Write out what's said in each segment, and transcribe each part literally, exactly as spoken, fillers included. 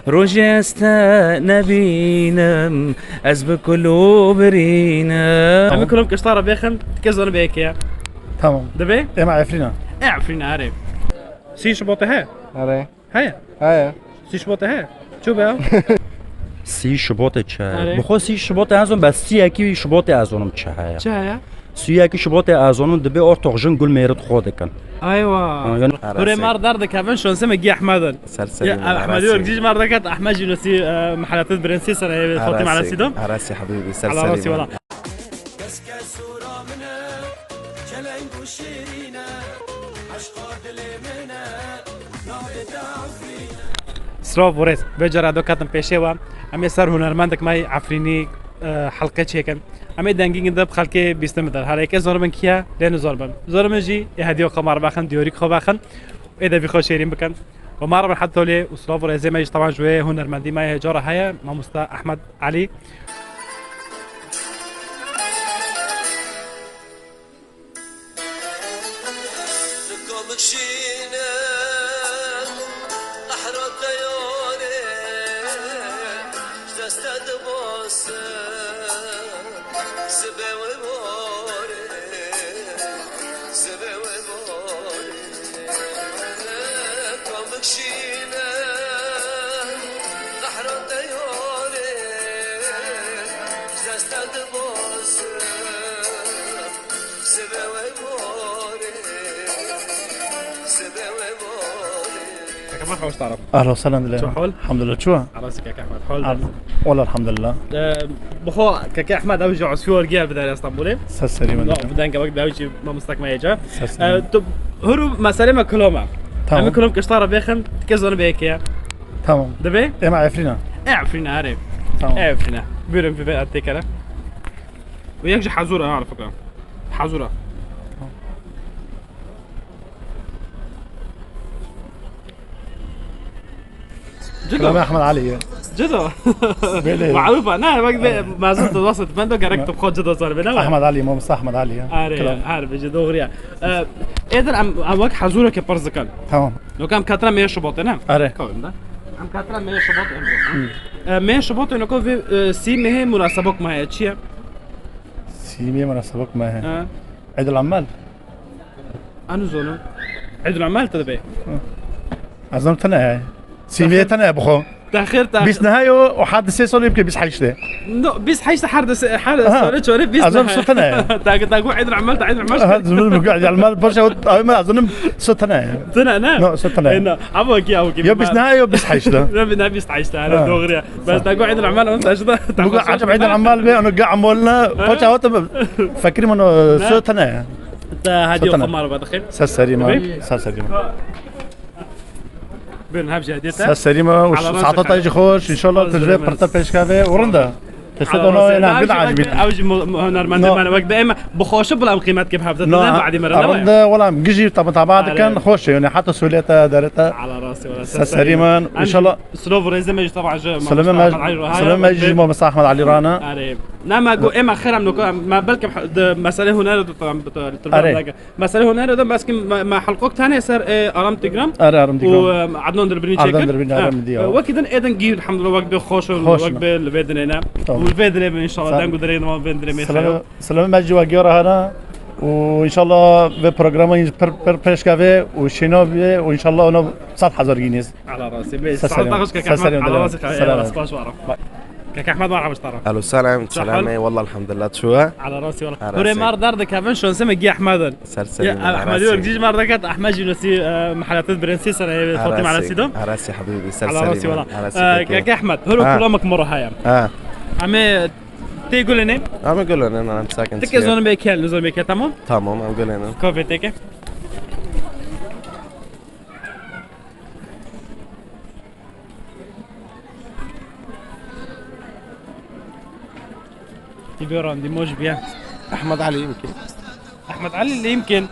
Rojê ez te nebînim, ez bi kul û birînim. Em ê kulom kişta re bêxin, tike zonim bê yekê ye. Tamam. Dibe? Ema Efrîna. E Efrîna, erê. Sî Şubatê he? Erê. Heye? Heye. Sî Şubatê he? Çû be? Sî Şubatê çi heye? Erê. Bi xwe sî Şubatê ez zon, bes sî yekî Şubatê ez zonim çi heye. Çi heye? Sî yekî Şubatê ez zonim, dibê ortox jin gul mêrit xwe dikin. Aywa. Ha, yani Hurê mar derdikevin, şansê me gî Ehmed in. Ser serî Ya, me, Ehmed Erasî. Yok, cîj mar deket, Ehmed jî nosî, e, mihelatê birên sê sene ye, Fatî Erasî, Erasî do. Erasî Habîbî, ser Ala serî Erasî me. Wala. Keske sura min e, keleng û şêrîn e, eşqa dilê min e, navê te Efrîn e. Silav û rêz, vê cara do ketin pêşê we. Em ê ser hunermendek me yê Efrînî, e, helqe çêkin. Em ê dengî ginde bi xelkê bîstin bidin. Her yekê zor bin kiye, lê nizor bin. Zor bin jî ê hediya xwe mar vexin, diyorîk xwe vexin. Ê de vî xwe şêrîn bikin. Û mar bin het tolê û silav û rêzê me jî teban ji wê hunermendî me yê hêca re heye, mamosta Ehmed Elî. Dikom şîne qehra te yarê, ji deste dibasin, sibê wê warê, sibê wê warê. Kam bikşîne qehra te yarê, ji deste dibasin. Sibê wê borê, sibê wê borê. Keke Ehmed, hoş taraf. Ahla selam dilê. Çi hol? Elhamdülillah, çu? Arası keke Ehmed, hol. Wala elhamdülillah. Ee, bu xo keke Ehmed ew ji Osfiyor gel bidere Stenbolê. Ses serî me. No, bu denge bak, ew ji mamustak me yece. Ses serî. Ee, tu huru mesele me kuloma. Tamam. Em kulom kişta re bêxin, tike zonu bê yekê. Tamam. Dibe? Ema Efrîna. E Efrîna, erê. Tamam. E Efrîna. Buyurun, bir têkere. Ve yek ji Hazura, ala fikra. Hazura. Cido. Kilamê Ehmed Elî ye. Cido. Belê. Marufa. Ne, bak be, mezun tu wasa, ben de gerek tu xo cido zor be, ne? Ehmed Elî, mamosta Ehmed Elî ye. Are, Kilam. Her bir cido doğru ya. Ee, êdir em, em wek Hazura ke pirz dikin. Tamam. Yok, em katra me Şubatê, ne? Are. Kawim da. Em katra me Şubatê, em. Hı. Ee, me Şubatê, noko ve, e, sî mehê munasebok ma heye, çi ye? Sî mehê munasebok ma heye. Ha. Eid el Amal. Anu zonim. Eid el Amal te dibe. Hı. Ez zonim tene ye. Sî mehê tene ye bixo. Te xêr, te xêr. Bîst nehe yo û her di sê solê bike bîst heşt e. No, bîst heşt her di sê, her Aha. Sore çore bîst nehe. Ez zonim su tene ye. Ta, ta gu Eid el Amal, ta Eid el Amal. Aha, zonim gu Eid el Amal, paşa o, ay, me zonim su tene ye. Tene ne? No, su tene ye. E, no. Ama ki, ama ki. Yo bîst nehe yo bîst heşt e. Ne, ne bîst heşt e, ha, doğru ya. Bes ta gu Eid el Amal, onu taşıda. Bu gu acaba Eid el Amal be, onu gu amolna, paşa o, te fakir mano, su tene ye. Te hediye xwe mar ve dixin. Ses serî me, ses serî me. Bin, hep ji hediye te. Ses serî me û saeta te jî xweş, înşallah tu ji vê pirte pêşkevê û rind e. Tiştê dono êna gil acibî. Ew jî hunermendê me wek bi ême bi xweşi bila em qîmet kê bi hevde ne badî me re ne. Rind e, wela em gijî te mutaba dikin, xweş e, yani heta sûlê te, derê te. Ala rastî, wela ses serî me, înşallah. Silov û rêzê me jî taban ji Silomê me, mamosta Ehmed Elî Roha ye, silomê me jî ji mamosta Ehmed Elî Roha ne. Erê. Ne me got, ê me xêr em niko, me belkim de meselê hunerê de tam, tam, tam, Erê. Meselê hunerê de belkim me, me helqok tenê ser, e, Aram Tigram. Erê, Aram Tigram. Û, e, Adnan Dirbirî çêkir. Adnan Dirbirî, Aram Diya. E, wekî din êdin gî, elhamdülillah, wek bê xweş û wek bê li vê dinê ne. Tamam. Û li vê dinê bin, înşallah, deng û dirê wan vê dinê me. Silomê, silomê me jî wek giya re hene. Û înşallah vê programa pir, pir, pir pêşkevê û şîna bê û înşallah ona sed hezar gînîz. Ala rastî. Be, saeta xweş keke Ehmed. Ala rastî. Spas wara. Keke Ehmed, merhaba ji te re. Alo, selam, selamê. Wala elhamdülillah, çû ye? Ala rastî wala. Hurê mar derdikevin, şansê me gî Ehmed in. Ser serî me, Ehmed yok, cîj mar deket, Ehmed jî nosî, e, mihelatê birên sê sene ye, Fatî Erasî do. Erasî Habîbî, ser serî me. Ala rastî wala. Keke Ehmed, hurê kulamek mor heye. Ha. Em ê tê gulê ne? Em ê gulê ne, em sakin. Tike zonim bê kel, zonim bê kel, tamam? Tamam, em gulê ne. Kafê teke. Ti bê randî moj biye. Ehmed Elî yimkin. Ehmed Elî lê yimkin.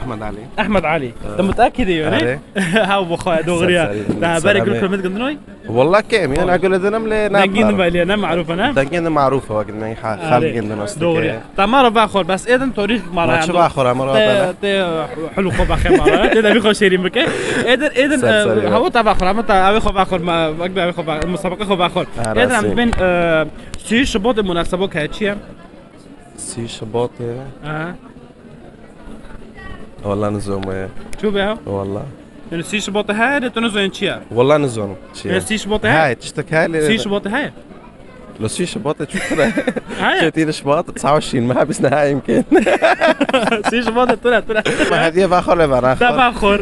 Ahmed Ali. Ahmed Ali. Te mutekidî yone? Are. Haw bixwe, doğru ya. Serserî, te haberê gul selamê. Kulmet gindinoy? Wallah kêm, yani gul dinim lê ne. Dengin de belli, ne maruf ne? Dengin de maruf wek ne, ha, xalgin de nasıl. Doğru ya. Tamam, baxor, bes êdin tarîx mara. Maçı baxor, ama te, te hulu xo baxê mara. Te de bir xo şêrîn bike. Êdin, êdin, hawa te baxor, ama te avê xo baxor, ma, wek avê xo baxor, musabaqa xo baxor. Êdin em bin, e, sî Şubat munasebok he, çi ye? Sî Şubatê. Aha. Wallah nizom e. Çu be ha? Wallah. Yani sî Şubatê he, de tu nizon çi ye? Wallah nizon çi ye. Yani sî Şubatê he? He, tiştek he lê. Sî Şubatê he? Lo sî Şubatê çukur e. He? Çetî Şubat, çaw şîn, me hepis ne ha imkan. Sî Şubatê tu ne, tu ne. Me hediye baxor lê bana. Te baxor.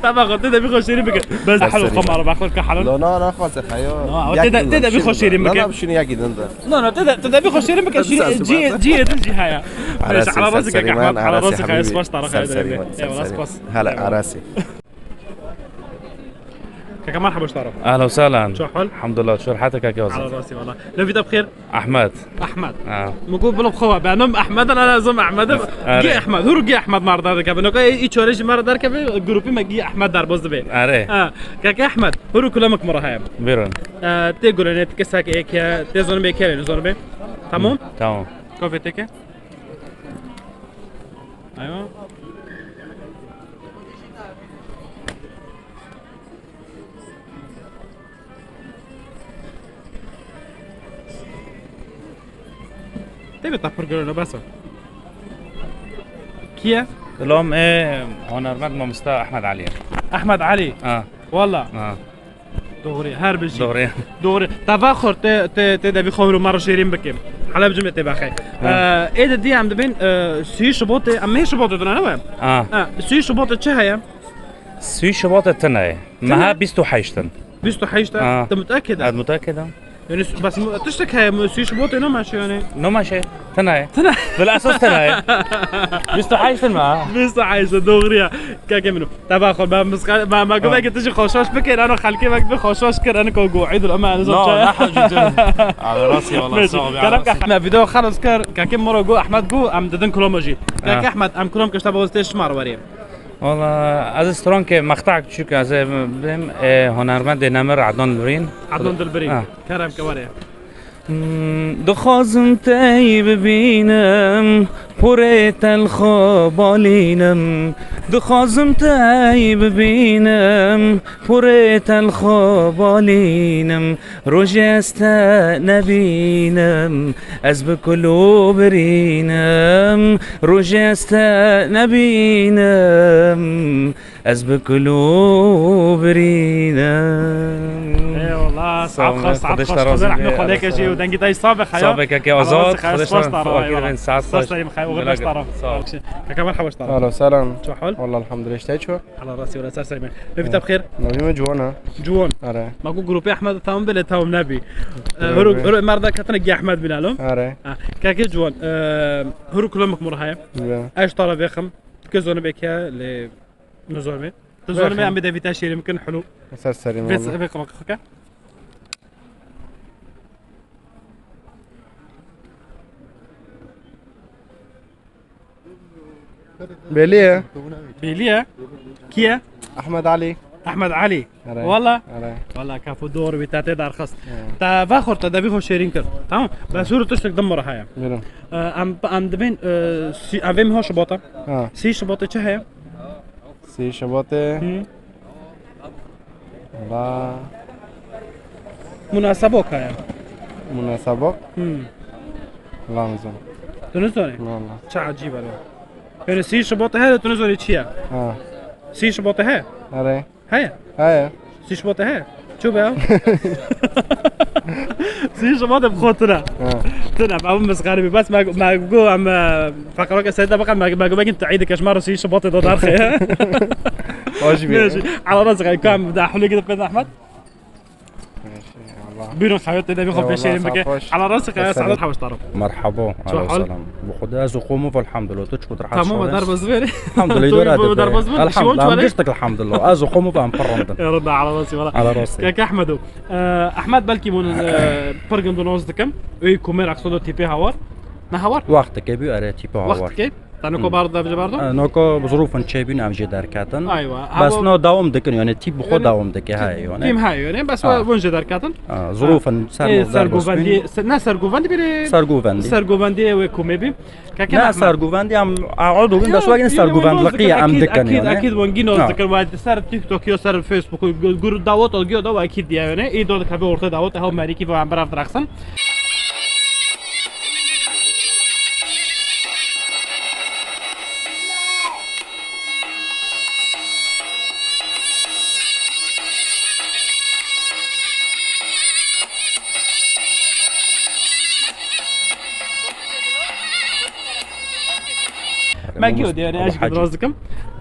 Te baxor, te de bir xo şêrîn bike. Bes de halo xo mara baxor ke halo. Lo na na xo se xayo. Te de, te de bir xo şêrîn bike. Na na şunu ya gidin de. No, no, te de, te de bir xo şêrîn bike. Cî, cî, cî, cî haya. Ala rasi Ahmet, ala rasi xaya, spas tara xaya. Eyvallah, spas. Hala arasi. Kaka, merhaba, ştara. Ahlen we sehlen. Ço hal? Elhamdulillah, ço hal, heta kaka. Ala rasi, wallah. Navê te bi xêr? Ahmet. Ahmet. Ha. Min got, bila xwe be, nam Ahmed, ana zom Ahmed. Are. Gî Ahmed, hûr gî Ahmed mara derkeve. Noka î çare jî mara derkeve, grûpê me gî Ahmed derbas dibe. Are. Ha, kaka Ahmed, hûr û kulamek mara heye. Buyurun. Ee, te gulene, te kesek eke, te zonbe eke, zonbe. Tamam? Tamam. Kafê te ke? Aywa. Tê bi tapir gelo bes. Kî ye? Lom e hunermend mamosta Ahmed Ali. Ahmed Ali? Ha. Wala. Ha. Doğru, her bijî. Doğru. Doğru. Te va xor, te, te, te de bir xor mara şêrîn bikim. Halep cimê te baxey. Ha. Ee, ê de dî em dibin, e, sî Şubatê, em hê Şubatê duna ne we? Ha. Ha, sî Şubatê çi heye? Sî Şubatê tune ye. Tune? Meha bîst û heşt in. Bîst û heşt e? Ha. Te mutekid e? Ez mutekid im. Yani, bes mu-, tiştek heye mu-, sî Şubatê ne meşe yani? Ne meşe? Tune ye. Tune. Bil esas tune ye. Bîst û heşt in me ha. Bîst û heşt, doğru ya. Keke minu. Teba xwe, me misqal, me, me guvek tu jî xoşweş bikir, ano xelkê vek bi xoşweş kir, ano ko go Eid ul Ama, ano. No, ne hacı canım. Abi, rastî, vallahi, sağ ol, ya, kerem rastî. Ke me video xelas kir, keke moro go Ahmed go, em didin kuloma jî. Ha. Keke Ahmed, em kulom kişte bo tê şima re werê. Valla, ez strankê mextak çûk ez ê bim, e, hunermendê nemir Adnan Dilbirîn. Adnan Dilbirîn. Ha. Kerem ke were. Hmm, dixwazim tey bibînim, purê telxo balînim. Dixwazim tey bibînim, purê telxo balînim. Rojê ez te nebînim, ez bi kulû birînim. Rojê ez te nebînim, ez bi kulû birînim. Eyvallah, saet xweş, saet xweş, Xwedê rehmê xwe lê ke jî û dengî te sabe xeya. Sabe keke Azad, Xwedê spas tara, eyvallah. Saet xweş. Keke merhaba, ştara. Alo, selam. Ço hal? Wallah, elhamdülillah, işte ço. Ala rastî were ser serê me. Navê te bi xêr? Navê me Ciwan e. Ciwan. Are. Ma ku grûpê Ehmed tamam bile tamam nebî. Huru, huru merda ketine gi Ehmed bîne lo. Are. Ha, keke Ciwan, e, huru kulemek mor heye. Ya. Ez tara vêxim. Ke zonibê ke lê nizonibê. Tu zonibê em bê devî te şêrî bikin hulu. Ser serê me. Vê, vê kulemek xwe ke. Belî ye. Belî ye. Kî ye? Ehmed Alî. Ehmed Alî. Are. Wala? Are. Wala, kafo dor wî te tê derxist. He. Te vexwar, te devî xwe şêrîn kir. Tamam. Bes hûr tiştek dim re heye. Buyurun. Ee, em, em dibên, e, sî-, em vê meha Şubat e. Ha. Sî Şubatê çi heye? Sî Şubatê. Hı. La. Munasebok heye. Munasebok? Hı. La nizam. Tu nizanî? Wala. Çi ecîb e. Yani sî Şubatê heye, tu nizanî çi ye? Ha. Sî Şubatê heye? Are. Heye? Heye. Sî Şubatê heye? Ço be? Sî Şubatê bi xwe tune. Ha. Tune, ew misxere bî. Bes me, me got em, e, feqirok Seyda baqe, me, me got, "Belkî tu Eîdê keşmar sî Şubatê de derxe." Hoş bî. Ala rastî, kam da hulê gidip ben Ahmet? Buyurun, xewê te de bir xwe pêşêrin bike. Ala rastî, xewê saet xweş daro. Merhaba. Ço hal? Bi Xwedê ez û xwe mû elhamdulillah. Tu çiqas rehat? Tamam, derbaz ver. Elhamdulillah, tu derbaz ver. Elhamdulillah. Giştek elhamdulillah. Ez û xwe mû em pir rindin. Ya Rabbi, ala rastî, wala. Ala rastî. Keke Ehmedo. Ee, Ehmed belkî hûn, ee, pir gund û noz dikin. Ey kumer aksodo tîpê hawar. Ne hawar? Wexteke bî, erê, tîpê hawar. Wexteke. Te noko Hmm. barda, vêce barda? E, noko bi zirûfin çêbûn, em jê derketin. Aywa. Bes Havo no dawam dikin, yani tîp bi xwe Tîp dawam dike, heye, yani. Tîm heye, yani, bes Ha. hûn jê derketin. Ha, zirûfin ser E, no sergovendî, ser, ne sergovendî bile. Sergovendî. Sergovendî wê komê bî. Keke Ne Mehmet. sergovendî, em, a, ew dibin, Yo, bes wek ne yo, sergovendî, yo, laqî em ekîd, dikin, ekîd, yani. ekîd, wengî noz Ha. dikin, wa ser TikTok, yo ser Facebook, gu-, gur dawot, o giyo da, wa ekîd diye, yani. Î do dikeve ortaya dawot, hew merîkî ve em berav direxsin. Me giyo diye, yani, Ebu ez Hacı. Biraz dikim.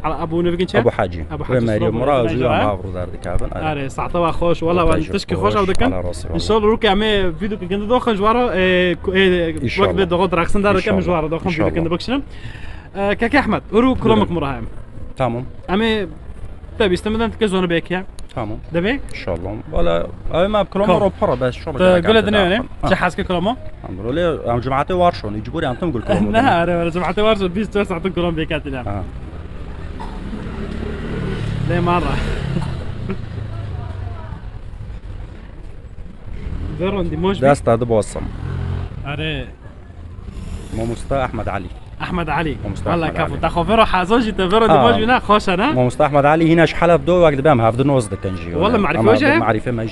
Ala, Ebu ne bikin çe? Ebu Hacı. Ebu Ve Hacı, Meryem Sıla Mura, Bey, Züya Mecra. Mavru derdi kabin. Are, saate wa xoş, wala wan tişkî xoş ew dikin. Ala rası wala. İnşallah ruke ame video ki kendi doxun jwara, e, ku-, e, İnşallah. Wek de doxun raksin dar dikim İnşallah. Jwara doxun video İnşallah. Kendi bakışınım. E, Keke Ahmet, uru Buyurun. Kulomuk murahim. Tamam. Ame tabi istemeden tike zonu belki ya. Tamam. Debe? İnşallah. Valla, ay ma kulomuk Kom. Ro para bes şunu Te gerek gule yaptı dinle daha. Ne? Ha. Çi haske kulomuk? Elhamdülillah, em cemaatê war şûn, îcbûrî em tim gul kilam Ne, bidin. Are, are, cemaatê war şûn, bîst çar saetin kilam bêketîne. Ha. Lê mara. Veron di moj bî? Dest te dibasim. Are. Mamosta Ahmed Ali. Ahmed Ali. Mamosta Ahmed Ali. Wala kafo. Te xwe vero hazan jî te veron di moj bî ne, xweş e ne? Mamosta Ahmed Ali hîna ji Heleb do wek dibe em hevdi noz dikin jî. Wala marîfe jî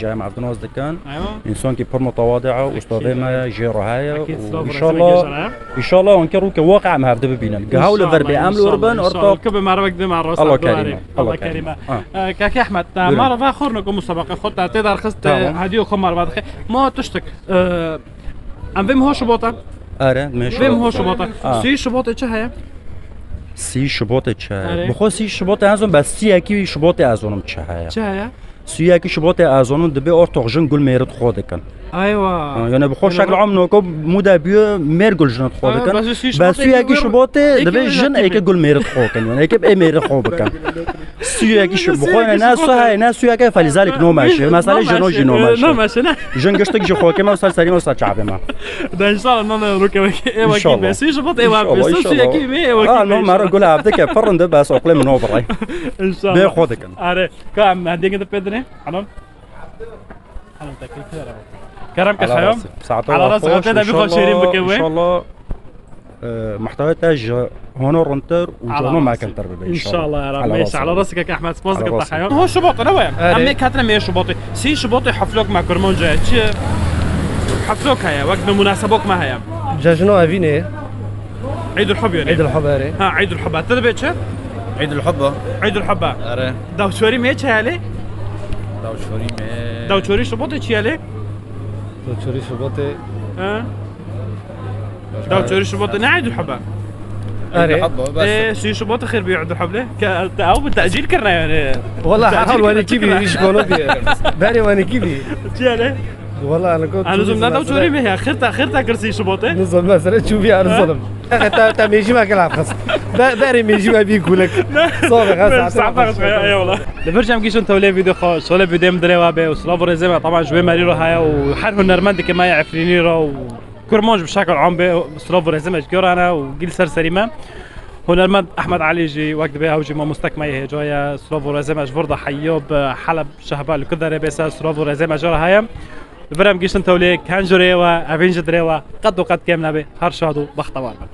heye? Em hevdi noz dikin. Aywa. Însankî pir mutewadi ye, ustadê me jê re heye û înşallah, înşallah onkê rûke waqe em hevdi bibînin. Gihaw li ver bê, em li wir bin, ortak. Ke bi mervek dê me rasa Allah kerîm e. Allah kerîm e. Ha. E, Keke Ehmed, te Buyurun. Mara ve xorno ku musabeqe xwe te tê derxist, Tamam. Hediyo xwe mara ve dixe. Ma tiştik, e, em vê miho şibota. Are, me Vê miho şibota. Ha. Sî şibotê çi heye? Sî şibotê çi heye? Are. Bi xwe sî şibotê ez zonim, bes sî yekî şibotê ez zonim çi heye. Çi heye? Sî yekî şibotê ez zonim dibê ortox jin gul mêrit xwe dikin. Aywa. Ha, yani bi xwe şekl am noko mude biyo mêr gul jin xwe dikin. Bes sî yekî şibotê dibê jin êke gul mêrit xwe kin. Yani êke ê mêrit xwe bikin. Sî yekî şibotê. Bi xwe ne sî heye, ne sî yekê felîzalik nomeşe. Mesela jino jî nomeşe. Nomeşe ne? Jin giştik ji xwe ke me ser serî me ser çavê me. De înşallah nane rûke wekî ê wekî be. Sî şibotê ê wekî be. Sî yekî be ê wekî be. Ha, no mera gul avdike pirinde bes oqlê min o biray. Înşallah. Bê xwe dikin. Are. Ka em hendê gidip pê dinê? Halam. Halam te keyfê re. Kerem ke xeyam. Saate ala rast xwe de bi xwe şêrîn bike we. Înşallah, e, muhtewê te ji hono rintir û ji hono mekintir bibe înşallah. Înşallah ya Rabbi. Ala rast. Ala rast ke Ahmed, spas dikim te xeyam. Ho şubat ne we? Em ê katine me şubatê. Sî şubatê haflok me Kurmanca. Çi? Haflok heye, wek bi munasebok me heye. Cejno Evînê. Eîdul Hub yani. Eîdul Hub, erê. Ha, Eîdul Hub. Te dibe çi? Eîdul Hub. Eîdul Hub. Erê. Dawçorî me çi heye? Dawçorî me. Dawçorî şubatê çi heye? Dawçorî şubatê. Ha? Dawçorî şubatê ne Eîdul Hub? Erê. Eîdul Hub, bes. Ee, sî şubatê xêr bi Eîdul Hub le. Ke, te ew bi tecîl kirine yani. Wala her hal wanekî bî, iş konu bî. Berê wanekî bî. Çi heye? Wala, ana ko. Ana zom nada çorî me ya. Xirta, xirta kir sî şubatê. Nizam mesela çû bî, ana zalım. Te, te, te mêjî me kela xist. Be, berê mêjî me bî kulek. Sağ ol, ha, saate xist. Eyvallah. Li vir cem gişin tewlê video xwe, şole video em dirê wa be, û silav û rêzê me, taban ji wê merî re haya û her hunermendeke me ya Efrînî re û Kurmanc bi şekil am be, silav û rêzê me ji gorana û gil ser serî me. Hunermend Ehmed Elî jî wek dibe ew jî mamostek me yê hêca ye, silav û rêzê me ji vir de heyo bi Heleb Şehba li ku derê bê ser silav û rêzê me jê re heye. Li vir em giştin tewlê, ken ji rê we, evîn ji dirê we, qet û qet kêm nebe, her şad û bextewar bin.